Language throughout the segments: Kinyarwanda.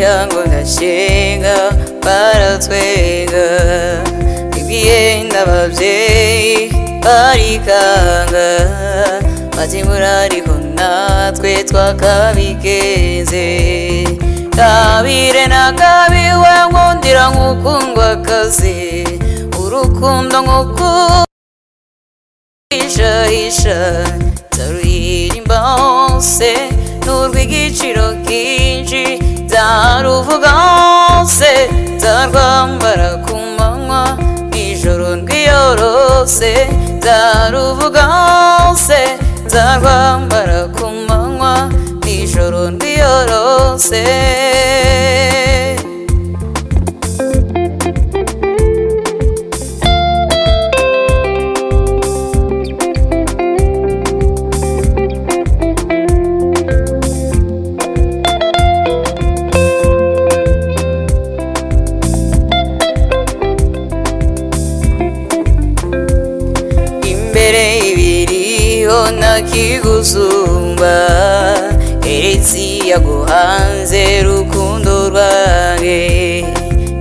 Ndababwira ngo ndashenga baratwenga, nibwiye n'ababyeyi barikanga, bati murariho natwe twakabigenze. Kabire na kabiwe nkundira nkukundwa akazi, urukundo nkukuhishahisha, nzaruririmba hose n'urw'igiciro cyinshi, nzaruvuga hose, nzarwambara ku manywa nijoro ndwiyorose, nzaruvuga hose, nzarwambara ku manywa nijoro ndwiyorose. Imbere ibiriho ntakigusumba, keretse yaguhanze rukundo rwanjye,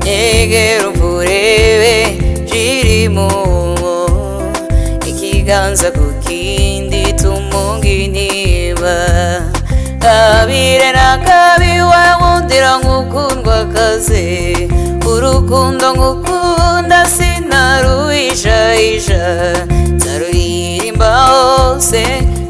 nyegera umurebe shirimu, ikiganza ku kindi tumunga intimba. Kabire na kabiwe nkundira nkukundwa akazi, urukundo nkukunda sinaruhishahisha, nzaruririmba hose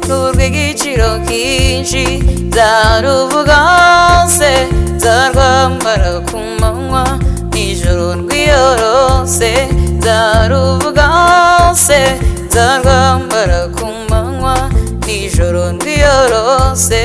n'urw'igiciro cyinshi, nzaruvuga hose, nzarwambara ku manywa nijoro ndwiyorose, nzaruvuga hose, nzarwambara ku manywa nijoro ndwiyorose.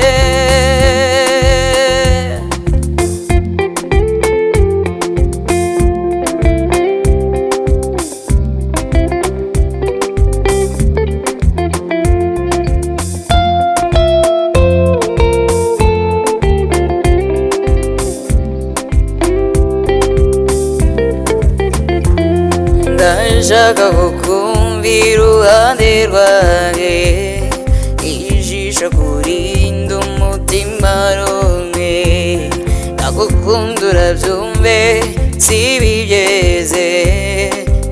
Ndashaka kukumva iruhande rwanjye, ijisho kurinda umutima rumwe, ndagukunda urabyumve sibigeze,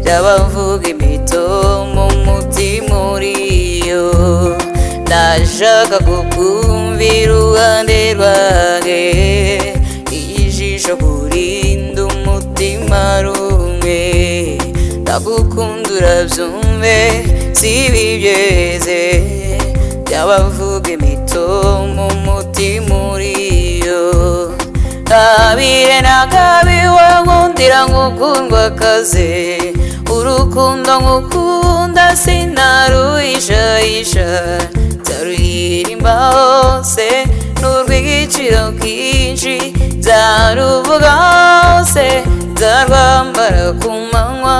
by'abavuga imitomo umutima uriyo. Ndashaka kukumva iruhande rwanjye, ijisho kurinda umutima rumwe, ndagukunda urabyumve sibigeze, by'abavuga imitomo umutima uriyo. Kabire na kabiwe nkundira nkukundwa akazi, urukundo nkukunda sinaruhishahisha, nzaruririmba hose n'urw'igiciro cyinshi, nzaruvuga hose, nzarwambara ku manywa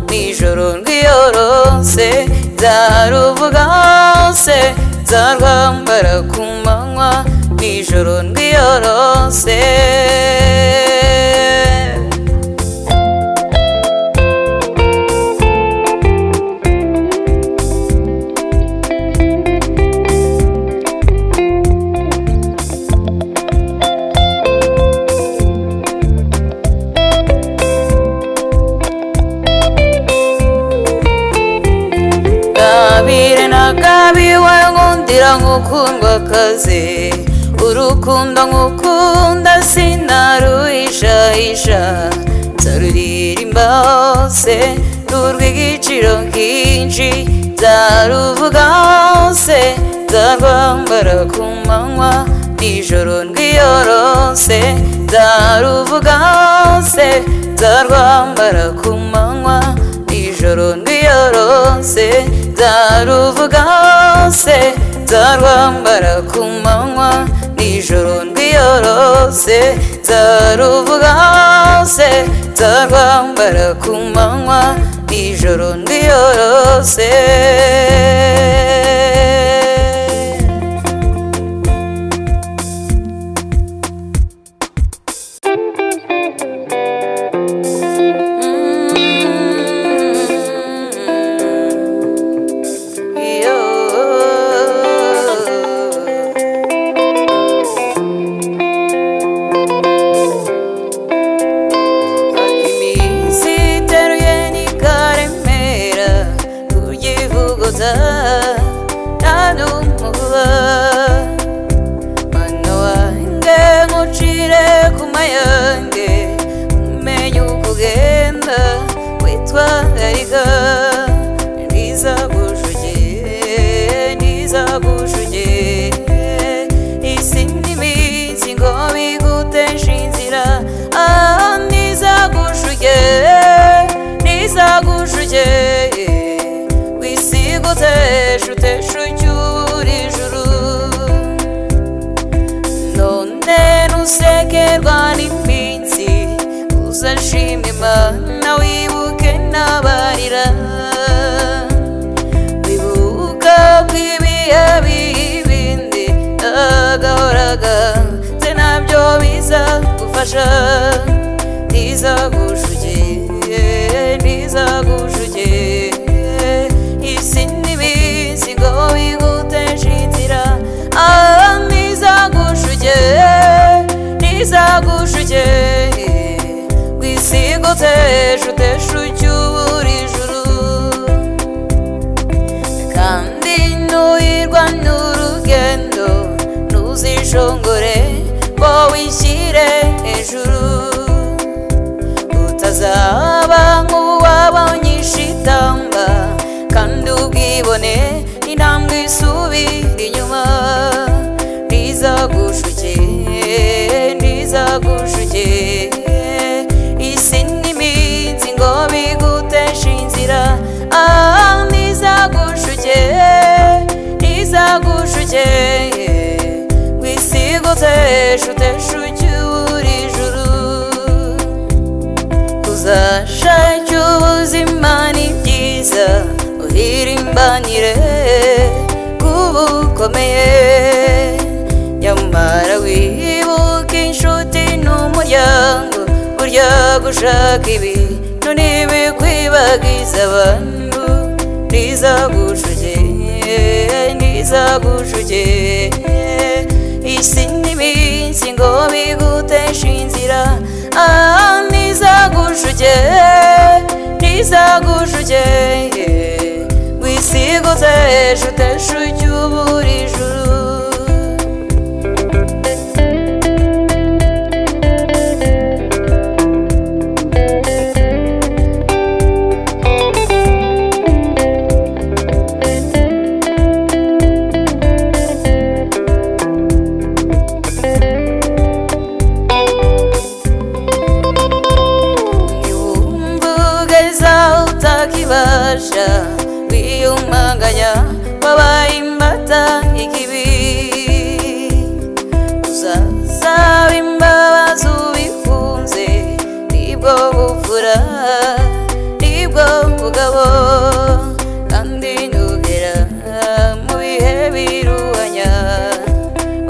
nijoro ndwiyorose, nzaruvuga hose, nzarwambara ku manywa nijoro ndwiyorose. Kabire na kabiwe nkundira nkukundwa akazi, urukundo nkukunda sinaruhishahisha, nzaruririmba hose n'urw'igiciro cyinshi, nzaruvuga hose, nzarwambara ku manywa nijoro ndwiyorose, nzaruvuga hose, nzarwambara ku manywa nijoro ndwiyorose, nzaruvuga hose, nzarwambara ku manywa nijoro ndwiyorose, nzaruvuga hose, nzarwambara ku manywa nijoro ndwiyorose. Yo. witwararika ntizagushuke ntizagushuke isi n'iminsi ngo biguteshe inzira ntizagushuke ntizagushuke wisiguteshe uteshe ucyura ijuru none nusekerwa n'iminsi uzashima Imana wibuke n'abarira wibuka ko ibihe bindi agahoraga nze nabyo bizagufasha ntizagushuke ntizagushuke isi n'iminsi ngo biguteshe inzira ntizagushuke ntizagushuke wisiguteshe uteshe ucyubura ijuru kandi ntuhirwa n'urugendo ntuzishongore ngo wishyire hejuru utazaba nk'uwabonye ishitamba kandi ubwibone intambwe isubira inyuma ntizagushuke ntizagushuke isi n'iminsi ngo biguteshe inzira ntizagushuke ntizagushuke wisiguteshe uteshe ucyura ijuru uzashake ubuzima ni byiza uhirimbanire kubukomeye nyamara wibuke inshuti n'umuryango burya gushaka ibintu ntibikwibagiza abantu ntizagushuke ntizagushuke isi n'iminsi ngo biguteshe inzira ntizagushuke ntizagushuke wisiguteshe uteshe ucyubura ijuru utakibasha wiyumanganya wabaye imbata y'ikibi uzasaba imbabazi ubikunze nibwo bupfura nibwo bugabo kandi nugera mu bihe biruhanya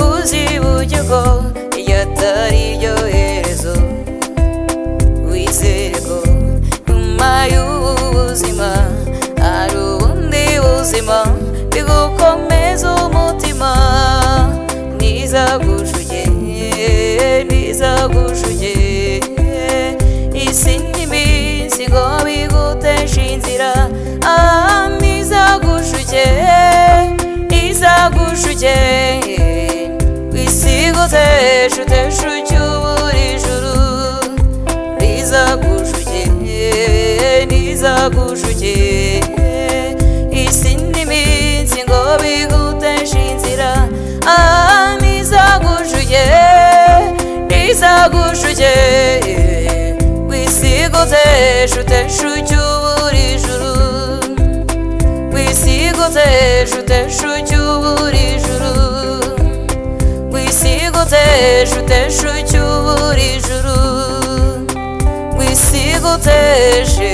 uzibuke ko iryo atari ryo herezo wizere ko nyuma y'ubuzima hari ubundi buzima bigukomeza umutima ntizagushuke ntizagushuke isi n'iminsi ngo biguteshe inzira ntizagushuke ntizagushuke wisiguteshe uteshe ucyubura ijuru ntizagushuke ntizagushuke isi n'iminsi ngo biguteshe inzira ntizagushuke ntizagushuke wisiguteshe uteshe ucyubura ijuru wisiguteshe uteshe ucyubura ijuru wisiguteshe uteshe ucyubura ijuru wisiguteshe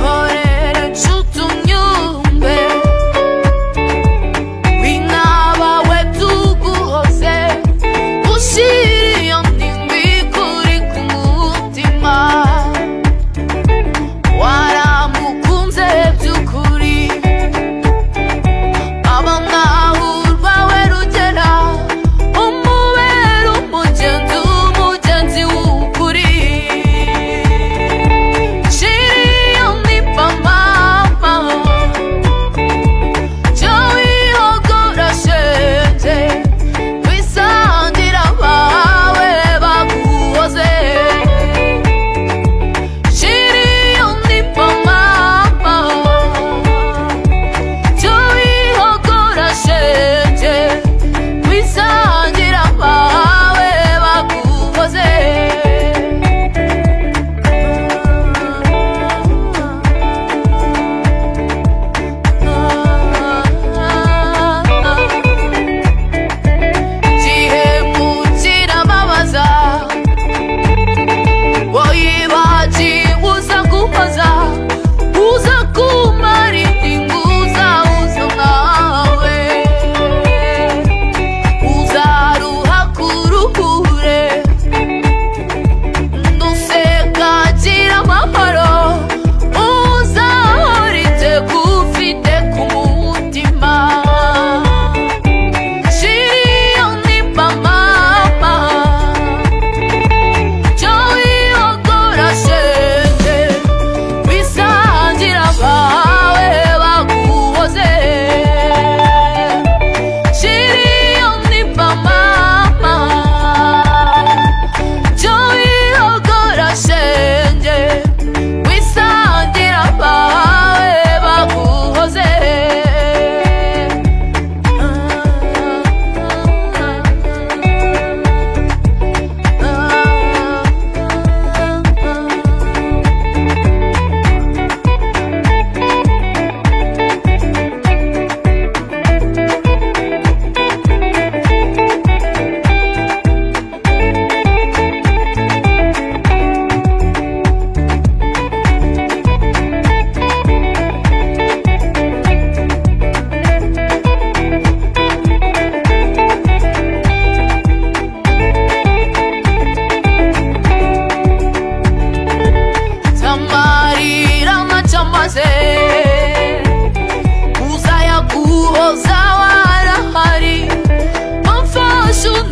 Horera nshuti unyumve, winaba we tu.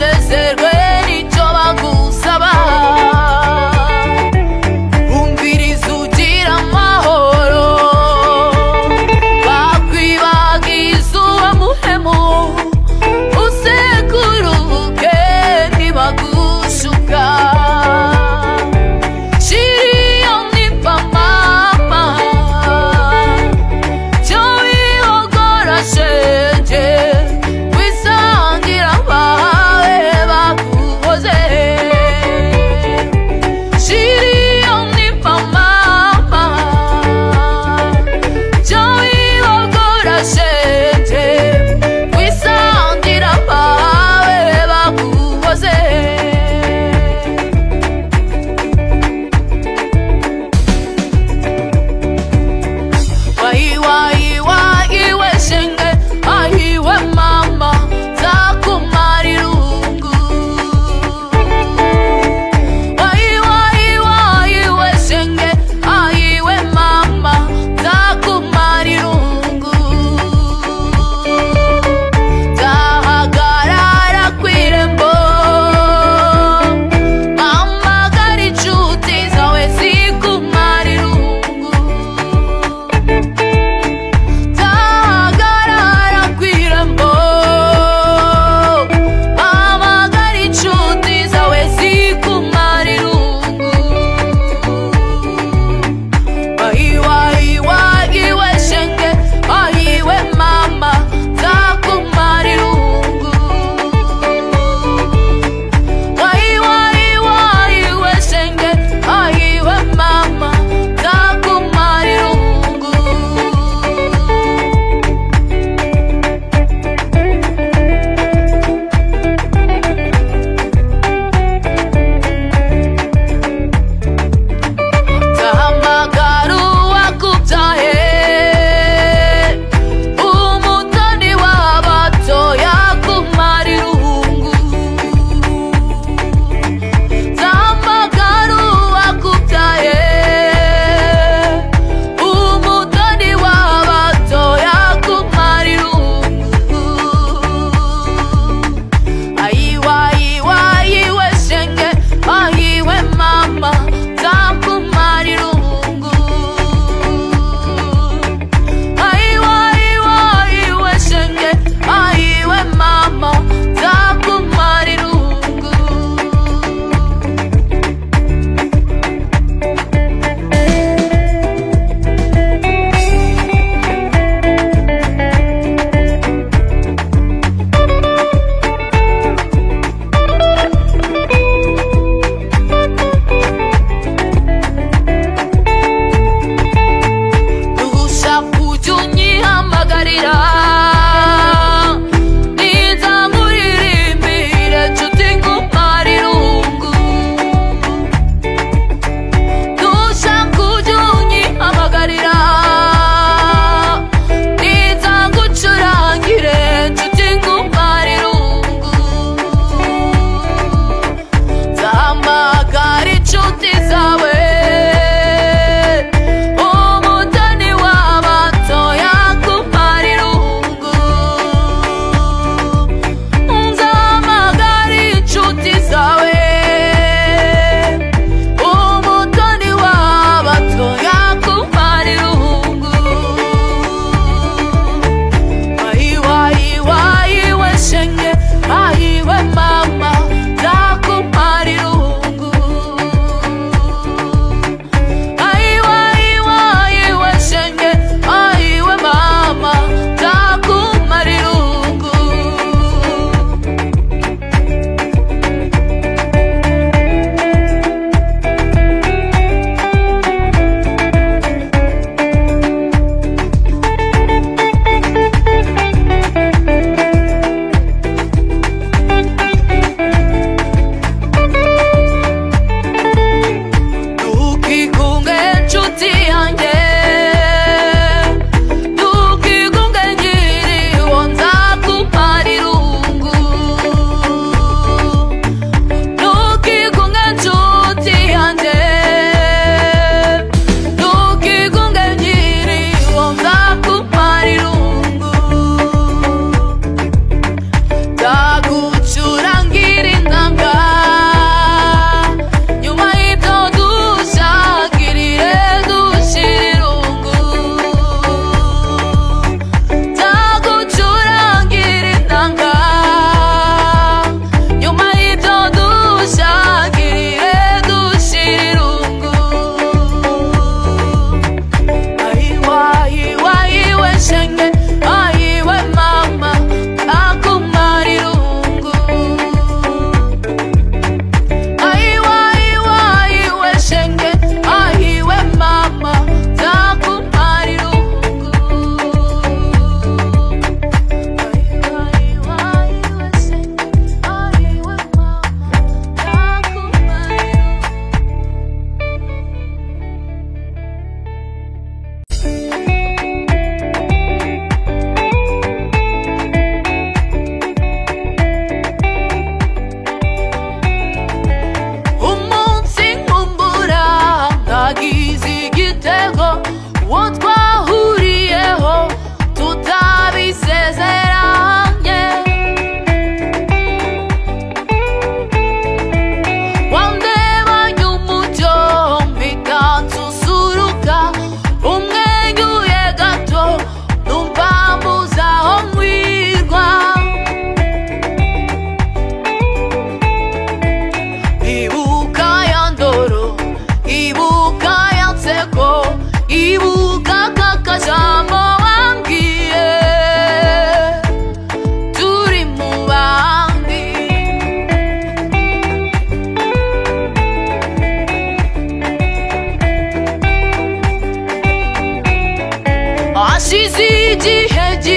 Uzanezerwe n'icyo bagusaba. Umviriza ugira amahoro, bakwibagiza uwo muhemu, usekuruke ntibagushuka. Shiriyo nimba mama, cyo wihogora shenge, wisangira abawe baguha.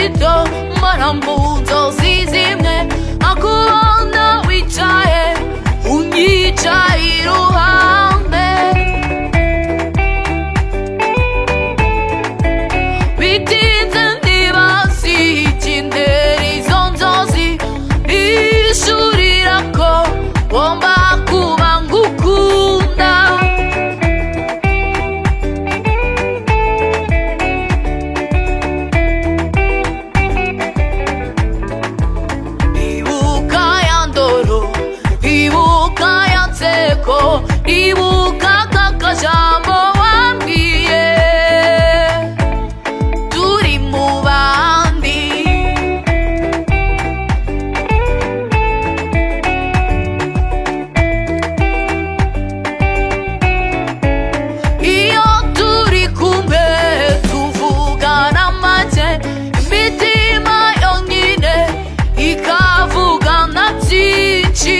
gito mpora mu nzozi zimwe akubona wicaye unyicaye iruhande bitinze ntibazi ikintera izo nzozi ishurira ko ngomba kuba ngukunda. Ibuka ya ndoro, ibuka ya nseko, ibuka kakajambo wambwiye turi mu bandi. Iyo turi kumwe tuvugana make, imitima yonyine ikavugana byinshi.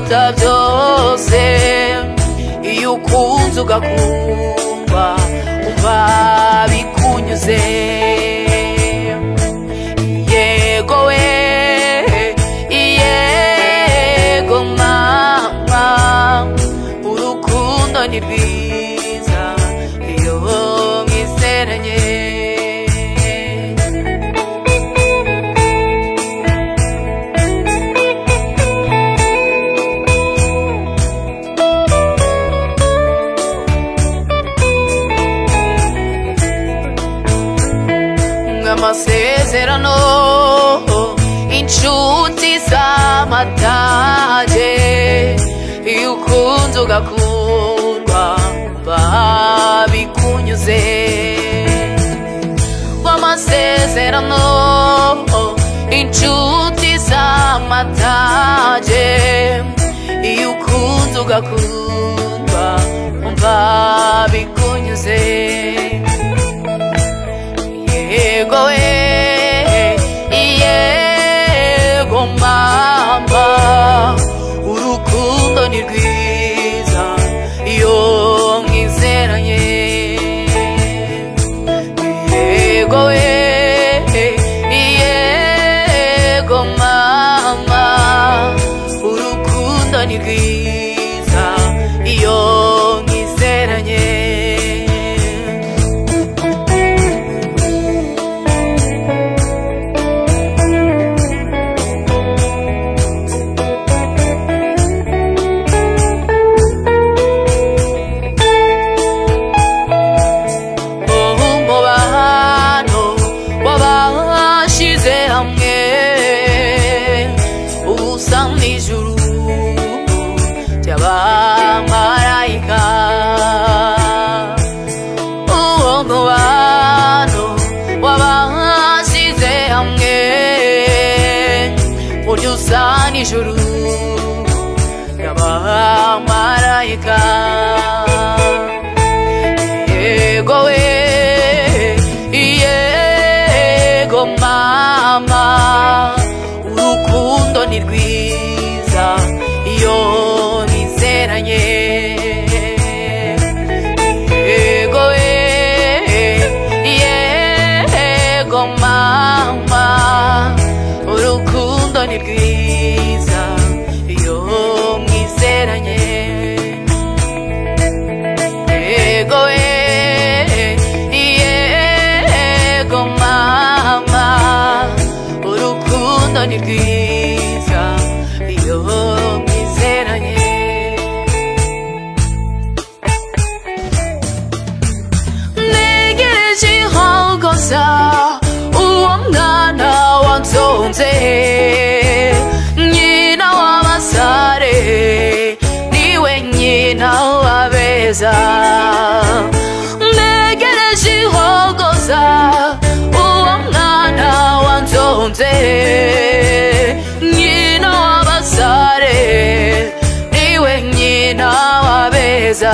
Ikiruta byose iyo ukunze ugakundwa umva bikunyuze. Yego we, yego mama, urukundo ni rwiza iyo mwizeranye. Amasezerano inshuti z'amatage, iyo ukunze ugakundwa bikunyuze. Amasezerano inshuti z'amatage, iyo ukunze ugakundwa bikunyuze. Yego we, yego mama, urukundo ni rwiza iyo mwizeranye. Yego we, yego mama, urukundo ni rwiza iyo mwizeranye. Ijuru ry'abamarayika, uwo mubano wabashyize hamwe, burya usa n'ijuru ry'abamarayika. Yego we, yego mama, urukundo ni rwiza iyo mwizeranye. Yego we, yego mama, urukundo ni rwiza iyo mwizeranye. Yego we, yego mama, urukundo ni rwiza iyo mwizeranye. Ntegereje ihogoza uwo mwana wansonze, nyina w'abasare niwe nyina w'abeza. Ntegereje ihogoza uwo mwana wansonze, nyina w'abasare niwe nyina w'abeza.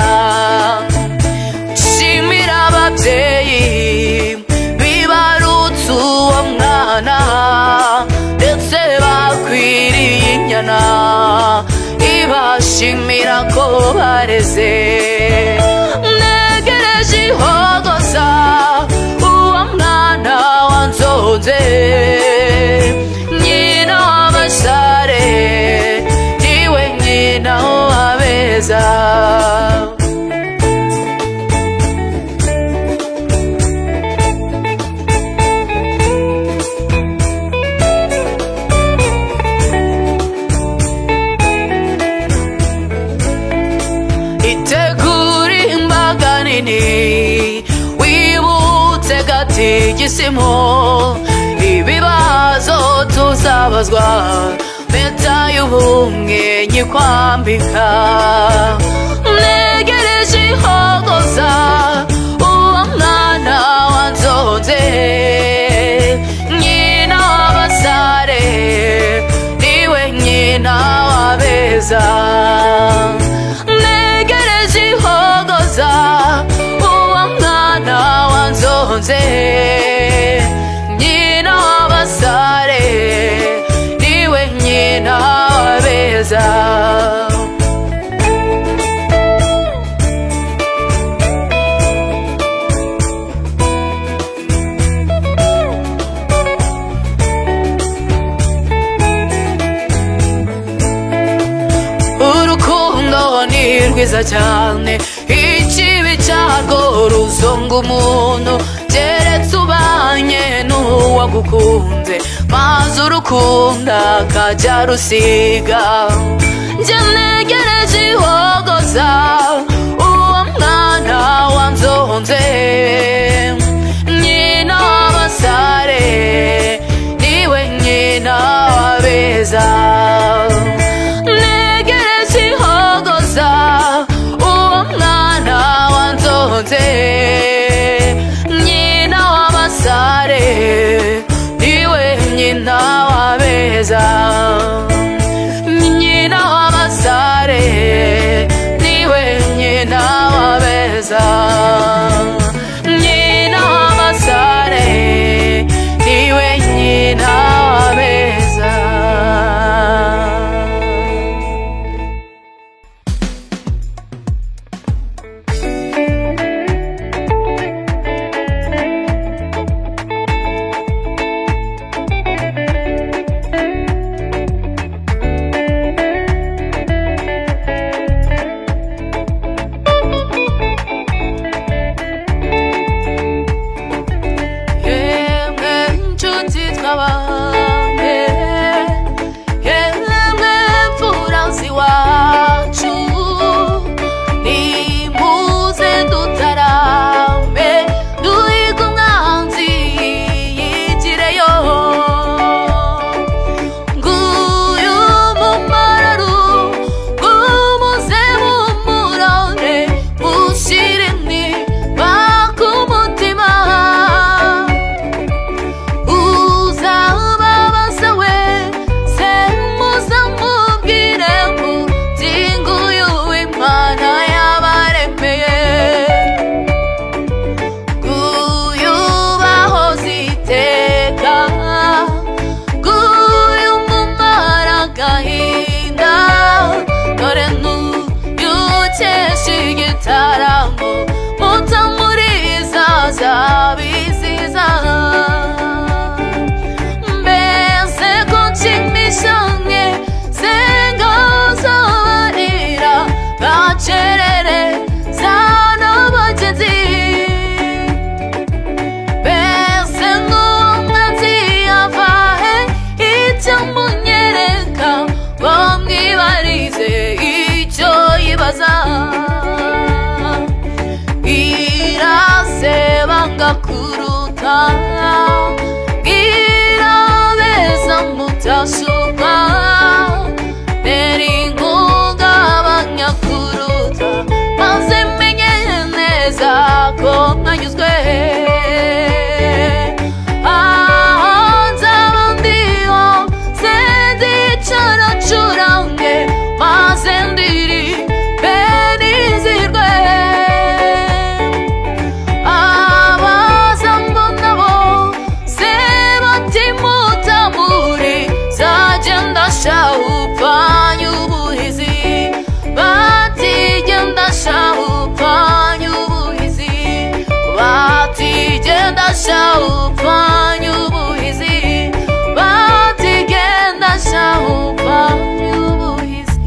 Shimira ababyeyi bibarutse uwo mwana, ndetse bakwiriye inyana ibashimira ko bareze. Ntegereje ihogoza uwo mwana wansonze, nyina w'abasare niwe nyina w'abeza. Itegura imbaga nini wibutse gatigisimu, ibibazo tuzabazwa mpeta y'ubumwe nyikwambika. Ntegereje ihogoza uwo mwana wansonze, nyina w'abasare niwe nyina w'abeza. Ntegereje ihogoza uwo mwana wansonze, nyina w'abasare niwe nyina w'abeza. rwiza cyane, ikibi cyarwo ruzonga umuntu, keretse ubanye n'uwagukunze, maze urukunda akajya rusiga. Njye ntegereje ihogoza uwo mwana wanzonze, nyina w'abasare niwe nyina w'abeza. Ntegereje ihogoza uwo mwana wanzonze, nyina w'abasare niwe nyina w'abeza. Nyina w'abasare niwe nyina w'abeza. Nyina w'abasare niwe nyina w'abeza. Yemwe nshuti twabanye, yemwe mfura z'iwacu, nimuze dutarame duhige umwanzi yigireyo. Nguyu mumararu ngumuze mumurore, mushyire intimba ku mutima. Uzababaza we se muzamubwire muti nguyu Imana yabaremeye, nguyu bahoze iteka, nguyu mumara agahinda, dore n'uyu ukesha igitaramo, mutamuriza azabiziza. Mbese ko nshimishanye sengazabarira bacerere n'abagenzi, mbese ng'umwanzi yavahe icyo munyereka, ngo mwibarize icyo yibaza. Irasebanga kuruta, irabeza mutashuka, tera inkunga abanyakuruta, maze menye neza ko mwanyuzwe. Aho nzaba ndiho sinzicara ncurange, maze ndirimbe nizihirwe. Abaza mbona bo se bati mutamuri, zagenda shawupfanye ubuhizi, bati genda shawupfanye ubuhizi, bati genda shawupfanye ubuhizi, bati genda shawupfanye ubuhizi.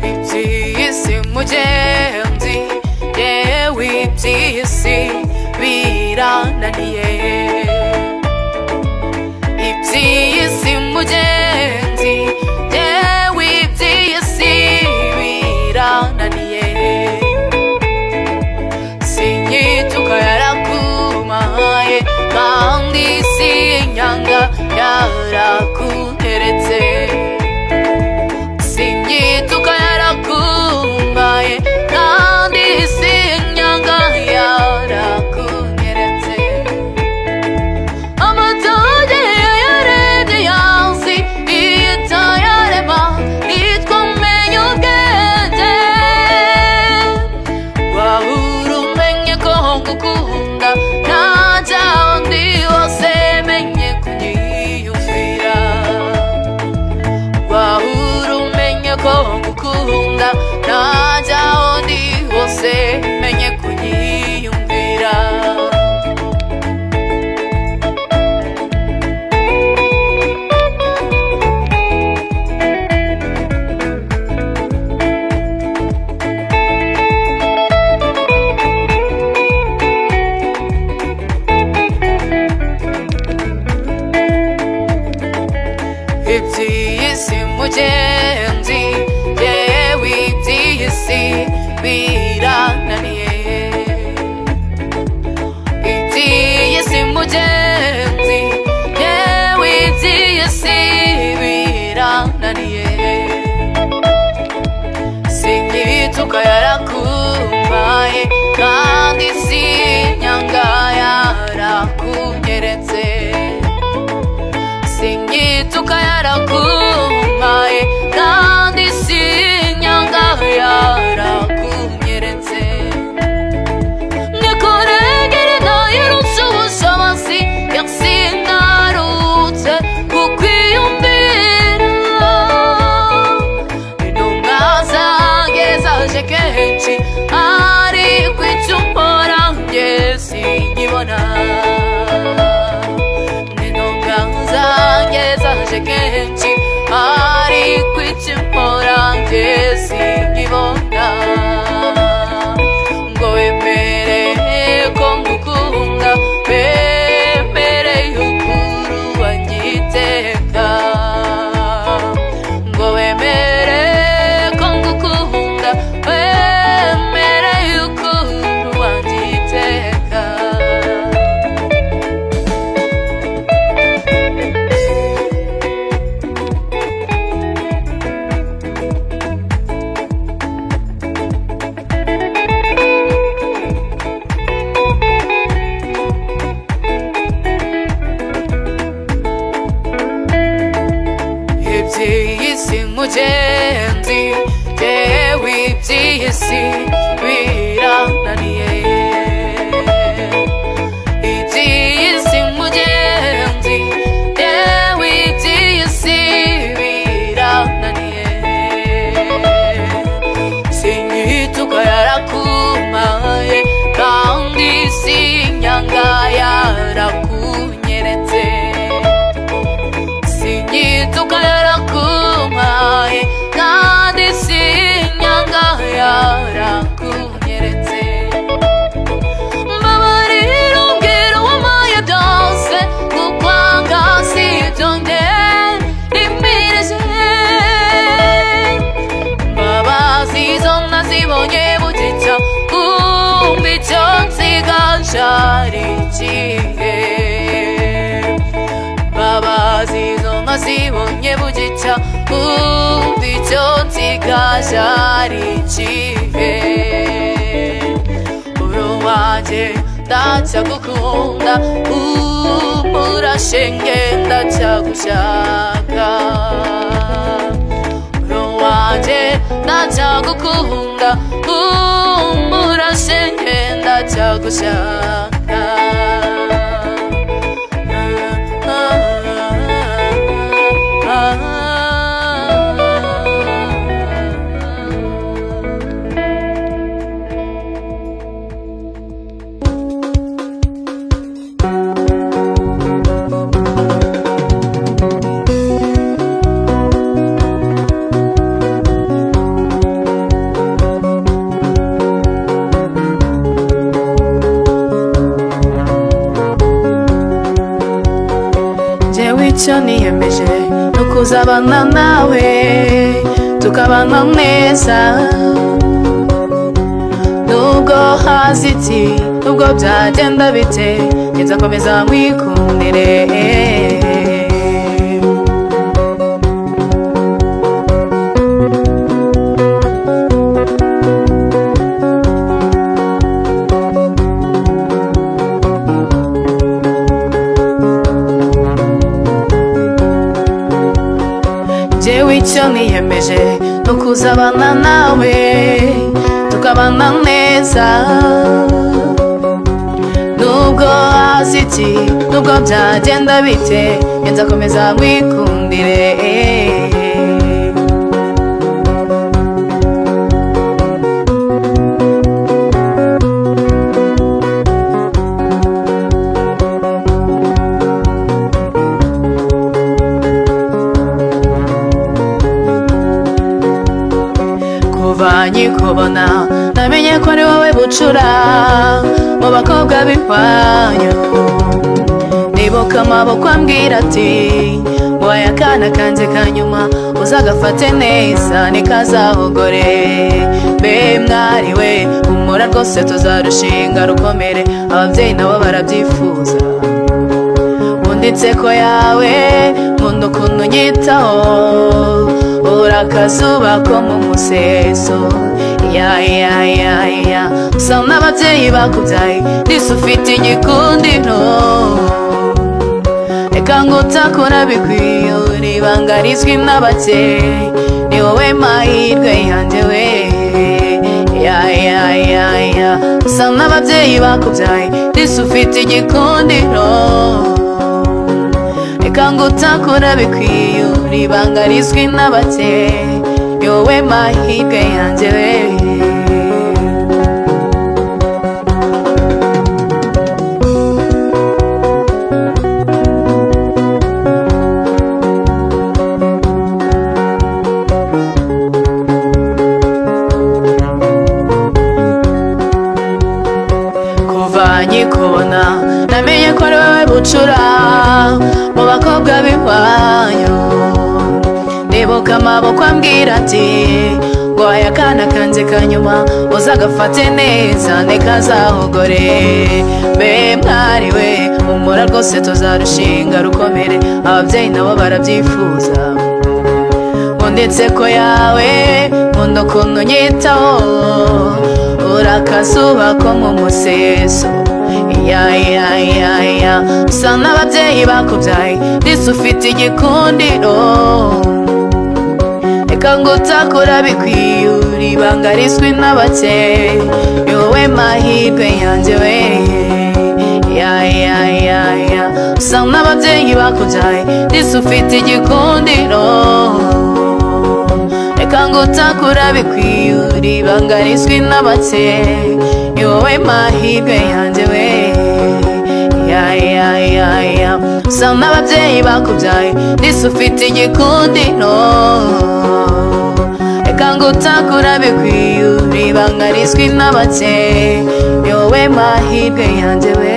Iby'isi mugenzi, yewe iby'isi birananiye. Iby'isi mugenzi, yewe iby'isi birananiye. Sinyituka yarakumaye, kandi sinyanga yarakunteretse. Sinyituka yarakumaye, kandi sinyanga yarakunyeretse. Amatage yarebye yansi, birananiye. Iby'iyi si mugenzi, yewe iby'iyi si birananiye. Sinyituka yarakumpaye kandi sinyanga yarakunyeretse. Sinyituka yarakumpaye kandi sinyanga yarakunyeretse. Nikuregere nayirutse ubushobozi yasinarutse kukwiyumvira. Intumwa zanjye zaje kenshi ariko icyo mpora njye sinkibona. Intumwa zanjye zaje kenshi ariko icyo mpora njye sinkibona. Ngo wemere ko ngukunda, wemere ukuri wanyiteka. Ngo wemere ko ngukunda, wemere ukuri wanyiteka. Iby'iyi si mugenzi, yewe iby'iyi si birananiye. Iby'iyi si mugenzi, yewe iby'iyi si birananiye. Sinyituka yarakumpaye kandi sinyanga yarakunyeretse. Sinyituka yarakumpaye kandi sinyanga yarakunyeretse. Mbabarira umbwira uwampaye byose, kukwanga sibyo njye nimirije. Imbabazi zo nazibonye bugicya, kumva icyo nsigaje ari ikihe. Imbabazi zo nazibonye bugicya, kumva icyo nsigaje ari ikihe. Uri uwanjye ndacyagukunda, umurashenge ndacyagushaka. Uri uwanjye ndacyagukunda, umurashenge ndacyagushaka. Jewe icyo niyemeje ni ukuzabana nawe tukabana neza. Nubwo haza iki, nubwo byagenda bite, nzakomeza nkwikundire. Jewe icyo niyemeje ni ukuzabana nawe tukabana neza. Nubwo haza iki, nubwo byagenda bite, nzakomeza nkwikundire. Kuva nkikubona namenye ko ari wowe bucura mu bakobwa b'iwanyu. Nibuka amaboko ambwira ati ngo Nguhaye akana kanjye ka nyuma uzagafate neza nikazahogore. Mbe mwari we humura rwose tuzarushinga rukomere, ababyeyi nabo barabyifuza. Nkunda inseko yawe, nkunda ukuntu unyitaho, urakazuba ko mu museso. Ya ya ya ya, usa n'ababyeyi bakubyaye, disi ufite igikundiro. Reka ngutakura bikwiye, uri ibanga rizwi n'abake, ni wowe mahirwe yanjye we. Ya ya ya ya, usa n'ababyeyi bakubyaye, disi ufite igikundiro. Reka ngutakura bikwiye, uri ibanga rizwi n'abake, ni wowe mahirwe yanjye we. Kuva nkikubona namenye ko ari wowe bucura mu bakobwa b'iwanyu. Ndibuka amaboko ambwira ati nguhaye akana kanjye ka nyuma uzagafate neza ntikazahogore. Mbe mwari we humura rwose tuzarushinga rukomere, ababyeyi nabo barabyifuza. Nkunda inseko yawe, nkunda ukuntu unyitaho, urakazuba ko mu museso. Ya ya ya ya, usa n'ababyeyi bakubyaye, disi ufite igikundiro. Reka ngutakura bikwiye, uri ibanga rizwi n'abake, ni wowe mahirwe yanjye we. Ya ya ya ya, usa n'ababyeyi bakubyaye, disi ufite igikundiro. Reka ngutakura bikwiye, uri ibanga rizwi n'abake, ni wowe mahirwe yanjye we. Ya ya ya ya, usa n'ababyeyi bakubyaye, disi ufite igikundiro. Reka ngutakura bikwiye, uri ibanga rizwi n'abake, ni wowe mahirwe yanjye we.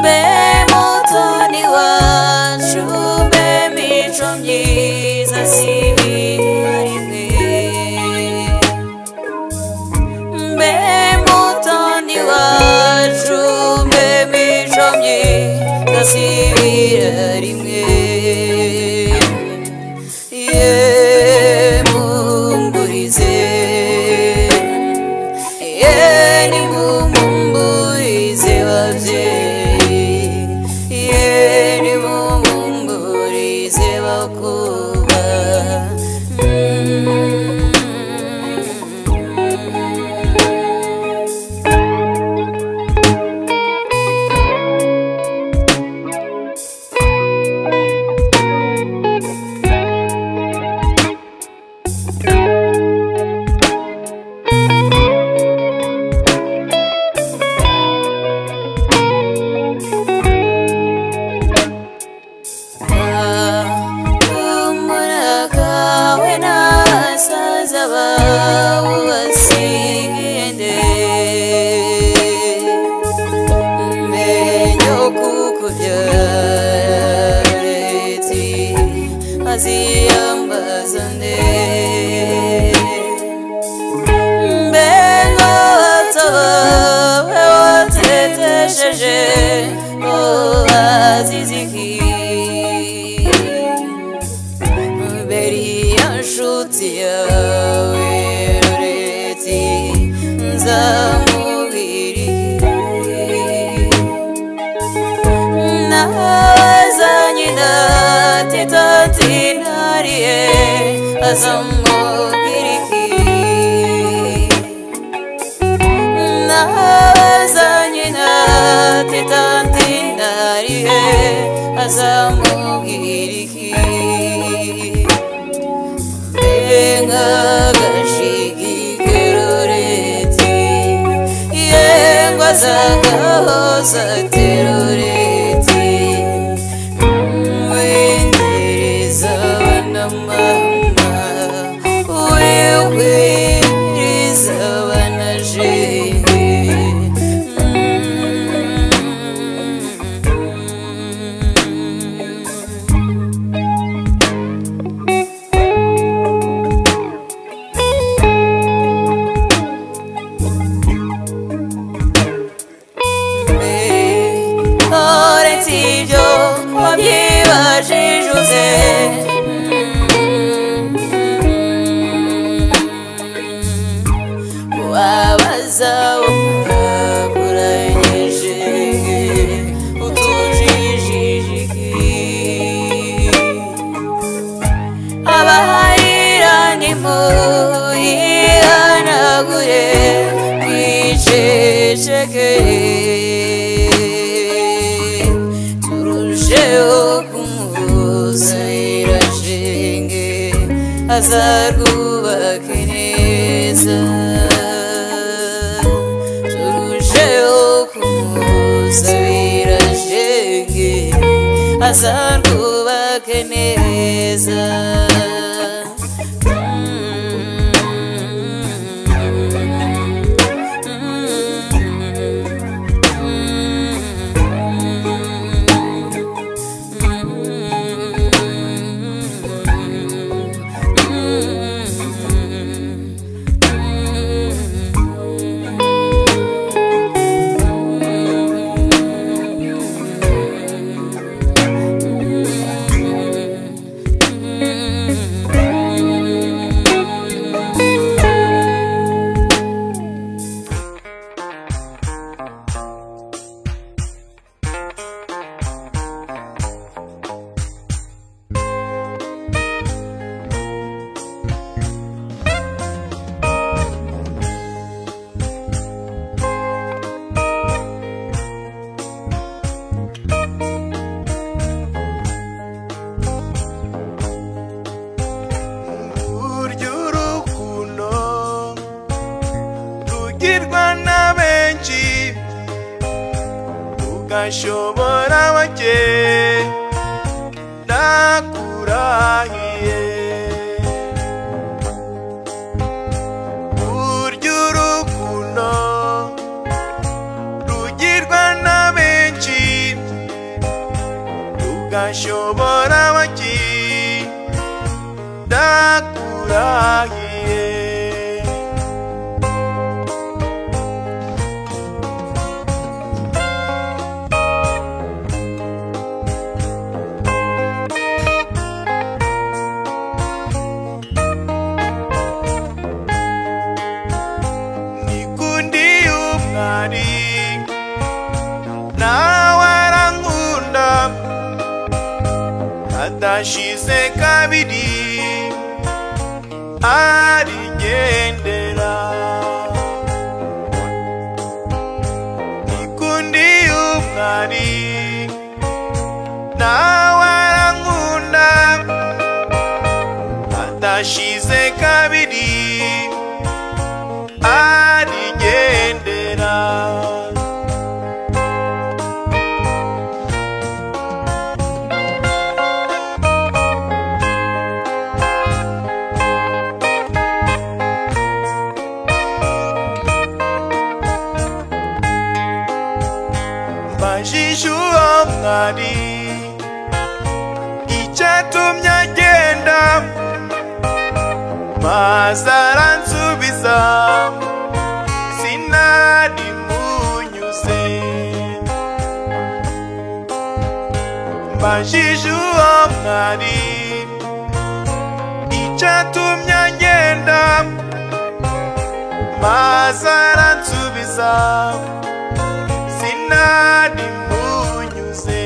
Mbe mutoni wacu, mbe mico myiza, si arihe azamubwira iki nabaza nyina ati tantina arihe azamubwira iki mbe gashigi keroreti yengwa zagahoza teroreti wendereza bana mama wewereza bana jenge. Azarwubake neza turusheho kumusabira shenge azarwubake neza. Ugashobora bake ndakurahiye burya urukundo rugirwa na benshi ugashobora bake ndakurahiye. Nawe arankunda adashize kabiri arigendera nikundi umwari nawe arankunda adashize kabiri arigendera. Mbajije uwo mwari icyatumye agenda maze aransubiza sinari munyuze. Mbajije uwo mwari icyatumye agenda maze aransubiza sinari munyuze.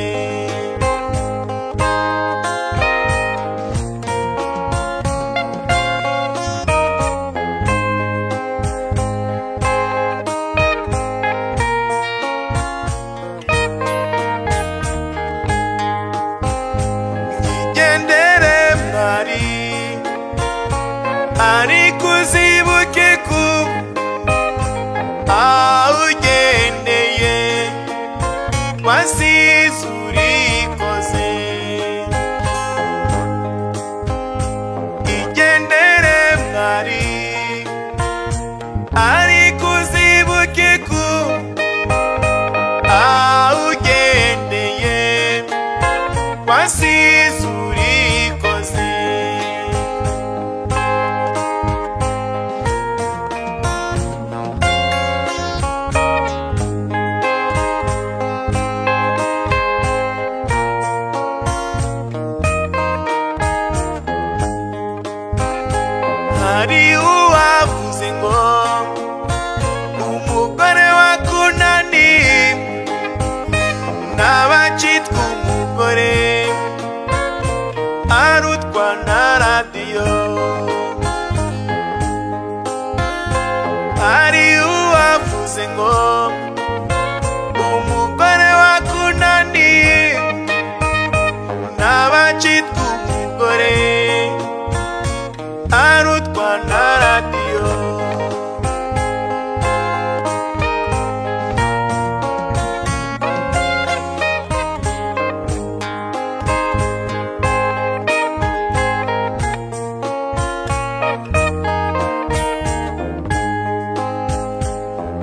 Umugore arutwa na radiyo.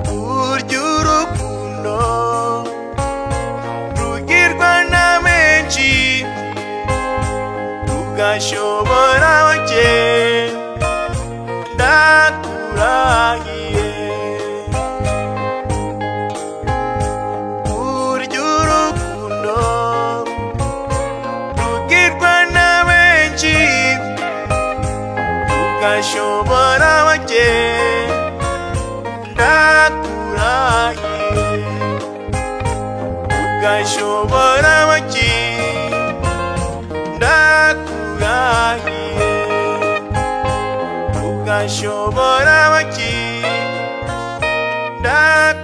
Burya urukundo rugirwa na benshi, rugashobora bake. Ndakurahiye, burya urukundo rugirwa na benshi, rugashobora bake. Ndakurahiye, rugashobora bake. Ndakurahiye, rugashobora bake. Ndakurahiye.